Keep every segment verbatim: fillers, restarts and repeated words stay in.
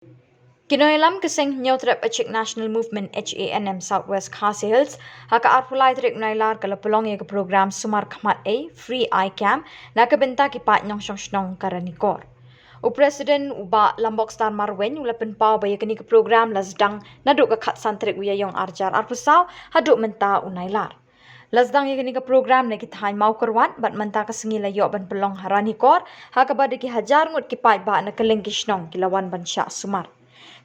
Ki nongïalam ka seng Hynñiewtrep Achik National Movement, H A N M, South West Khasi Hills, ha ka arphew lai tarik u Nailar ka la pynlong ïa ka program sumar khmat ei, free eye camp, na ka bynta ki paid nongshong shnong ka Ranikor. U President u Bah Lambok Star Marwein u la pynpaw ba ïa kane ka program la sdang naduh ka khatsan tarik u Ïaïong arhajar arphew saw haduh mynta u Nailar. La sdang ïa kane ka program na ki thaiñ Mawkyrwat bad mynta ka sngi la ïoh ban pynlong ha Ranikor, ha kaba da ki hajar ngut ki paidbah na kylleng ki shnong ki la wan ban shah sumar.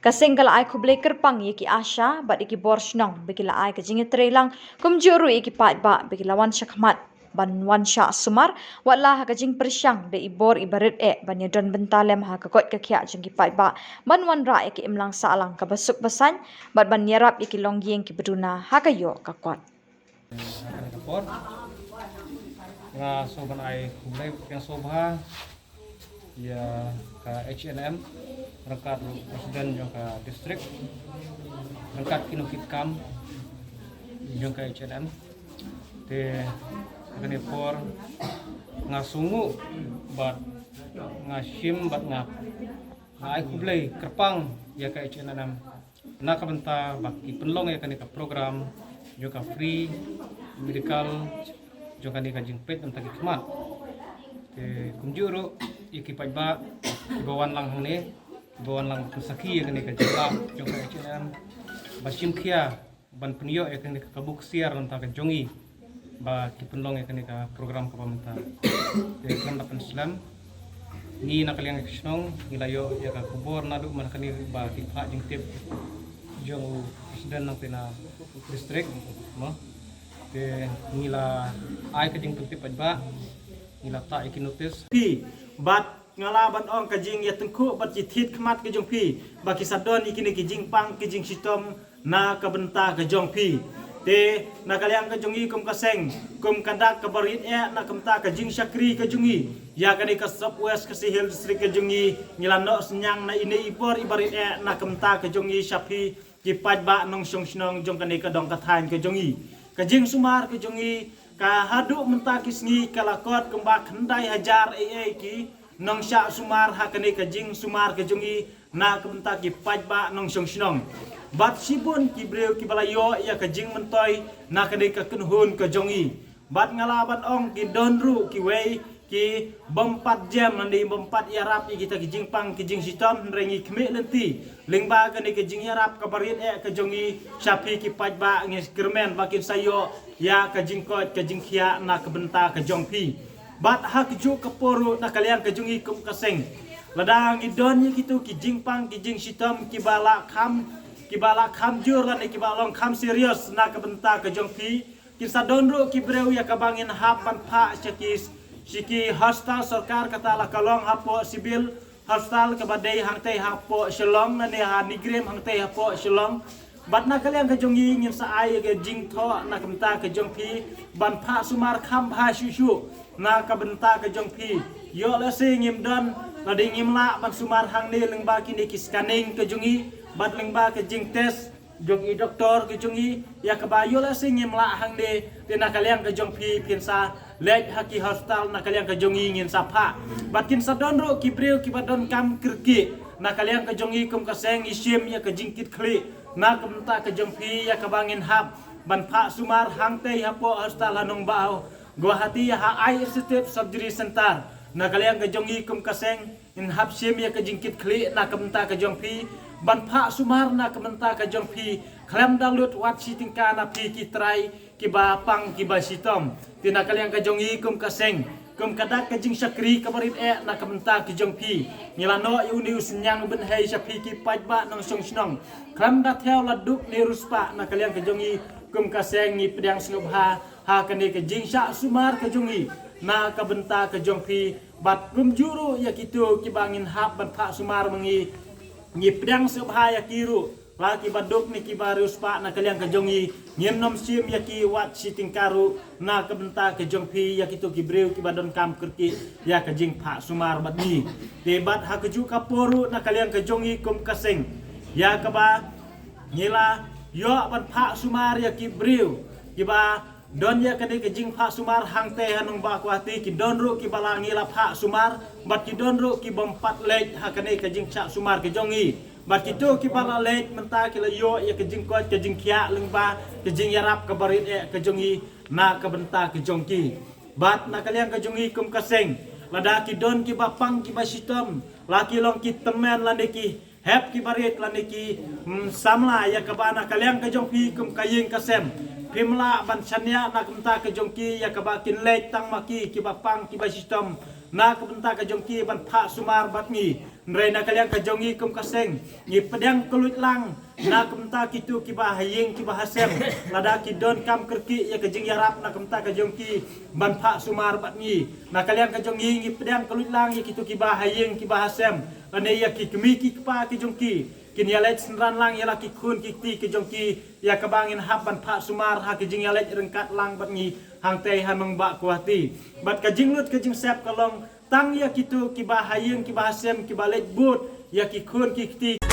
Ka seng ka la ai khublei kyrpang ïa ki ASHA bad ïa ki bor shnong ba ki la ai ka jingïatreilang, kumjuh ruh ïa ki paidbah ba ki la wan shakhmat ban wan shah sumar, watla ha ka jingpyrshang da i bor i barit eh ban ïadon bynta lem ha ka koit ka khiah jong ki paidbah ban wanrah ïa ka imlang sahlang kaba suk ba saiñ bad ban ïarap ïa ki longïing kiba duna ha ka ïoh ka kot. Ha kane ka por nga sngewbha ban ai khublei pdiang sngewbha ïa ka H A N M, ryngkat ruh president jong ka district, ryngkat ki nongkitkam jong ka H A N M. Te ha kane ka por nga sngewnguh bad nga shim bad nga, nga ai khublei kyrpang ïa ka H A N M na ka bynta ba ki pynlong ïa kane ka program jong ka free medical jong kane ka jingpeit na ka bynta ki khmat. Te kumjuh ruh ïa ki paidbah kiba wan lang hangne, kiba wan lang pynsakhi ïa kane ka jinglap jong ka H A N M ba shim khia ban pynïoh ïa kane ka kabu ksiar na ka bynta ka jong ngi ba ki pynlong ïa kane ka program kaba mynta. Te khlem da pynslem, ngi na ka liang ka shnong ngi la ïoh ïa ka khubor naduh mynta kane ba ki phah jingtip jong u president nangta na district, mo. Te ngi la ai ka jingpyntip paidbah, ngi la tah ïa ki notice. Phi, bad nga lah ban ong ka jingïatyngkhuh bad ki thied khmat ka jong phi ba ki sa don ïa kine ki jingpang ki jingshitom na ka bynta ka jong phi. Te na ka liang ka jong ngi kum ka seng, kum ka dak kaba rit eh na ka bynta ka jingshakri ka jong ngi ïa kane ka South West Khasi Hills District ka jong ngi, ngi la noh synñiang na ine i bor iba rit eh na ka bynta ka jong ngi sha phi ki paidbah nongshong shnong jong kane ka dong ka thaiñ ka jong ngi. Ka jingsumar ka jong ngi ka haduh mynta ki sngi ka la kot kumba khyndai hajar ei ei ki nongshah sumar ha kane ka jingsumar ka jong ngi na ka bynta ki paidbah nongshong shnong. Bad shibun ki briew kiba la ïoh ïa ka jingmyntoi na kane ka kynhun ka jong ngi. Bad nga lah ban ong ki don ruh kiwei kibym pat jem lane bym pat ïarap ïa kita ki jingpang ki jingshitom, hynrei ngi khmih lynti lyngba kane ka jingïarap kaba rit eh ka jong ngi sha phi ki paidbah, ngi kyrmen ba kin sa ïoh ïa ka jingkoit ka jingkhiah na ka bynta ka jong phi. Bad ha kajuh ka por ruh na ka liang ka jong ngi kum ka seng, lada ngi don ïa kito ki jingpang ki jingshitom kiba la kham, kiba la kham jur lane kiba long kham serious na ka bynta ka jong phi, kin sa don ruh ki briew ïa kaba ngin hap ban phah sha ki, sha ki hospital sorkar, kata la ka long hapoh Civil Hospital kaba dei hangtei hapoh Shillong lane ha NEIGRIHMS hangtei hapoh Shillong. Bad na ka liang ka jong ngi ngin sa ai ïa ka jingthoh na ka bynta ka jong phi ban phah sumar kham bha shuh shuh na ka bynta ka jong phi. Ïoh lehse ngim don lane ngim lah ban sumar hangne lyngba kine ki scanning ka jong ngi bad lyngba ka jingtest jong i doktor ka jong ngi, ïa kaba ïoh lehse ngim lah hangne, te na ka liang ka jong phi phin sa leit ha ki hospital na ka liang ka jong ngi ngin sa phah. Bad kin sa don ruh ki briew kiba donkam kyrkieh, na ka liang ka jong ngi kum ka seng ngi shim ïa ka jingkitkhlieh na ka bynta ka jong phi ïa kaba ngin hap ban phah sumar hangtei hapoh hospital ha Nongbah Guwahati ha Eye Institute Surgery Center. Na ka liang ka jong ngi kum ka seng ngin hap shim ïa ka jingkitkhlieh na ka bynta ka jong phi ban phah sumar na ka bynta ka jong phi, khlem da lut wat shi tyngka na phi ki trai kiba pang kiba shitom. Te na ka liang ka jong ngi kum ka seng, kum ka dak ka jingshakri kaba rit eh na ka bynta ka jong phi, ngi la noh ïa une u synñiang bynhei sha phi ki paidbah nongshong shnong. Khlem da thew la duk ne riewspah, na ka liang ka jong ngi kum ka seng ngi pdiang sngewbha ha kane ka jingshah sumar ka jong ngi na ka bynta ka jong phi. Bad kumjuh ruh ïa kito kiba ngin hap ban phah sumar ma ngi, ngi pdiang sngewbha ïa ki ruh, la kiba duk ne kiba riewspah, na ka liang ka jong ngi ngim nym shim ïa ki wat shi tyngka ruh na ka bynta ka jong phi ïa kito ki briew kiba donkam kyrkieh ïa ka jingphah sumar bad ngi. Te bad ha kajuh ka por ruh na ka liang ka jong ngi kum ka seng, ïa kaba ngi la ïoh ban phah sumar ïa ki briew kiba don ïa kane ka jingphah sumar hangtei ha Nongbah Guwahati, ki don ruh kiba la ngi la phah sumar bad ki don ruh kibym pat leit ha kane ka jingshah sumar ka jong ngi. Bad kito kiba la leit mynta ki la ïoh ïa ka jingkoit ka jingkhiah lyngba ka jingïarap kaba rit eh ka jong ngi na ka bynta ka jong ki. Bad na ka liang ka jong ngi kum ka seng, lada ki don kiba pang kiba shitom, la ki long ki tymmen lane ki hep kiba rit lane ki, mm, samla ïa kaba na ka liang ka jong phi kum ka ïing ka sem phim lah ban shaniah na ka bynta ka jong ki ïa kaba kin leit tang ma ki kiba pang kiba shitom na ka bynta ka jong ki ban phah sumar bad ngi. Hynrei na ka liang ka jong ngi kum ka seng, ngi pdiang ka luit lang na ka bynta kito kiba ha ïing kiba ha sem, lada ki don kam kyrkieh ïa ka jingïarap na ka bynta ka jong ki ban phah sumar bad ngi. Na ka liang ka jong ngi, ngi pdiang ka luit lang ïa kito kiba ha ïing kiba ha sem, lane ïa ki kmie ki kpa ki jong ki, kin ïaleit synran lang ïa la ki khun ki kti ki jong ki ïa kaba ngin hap ban phah sumar ha ka jingïaleit ryngkat lang bad ngi hangtei ha nongbah Guwahati. Bad ka jinglut ka jingsep ka long tang ïa kito kiba ha ïing kiba ha sem kiba leit bud ïa ki khun ki kti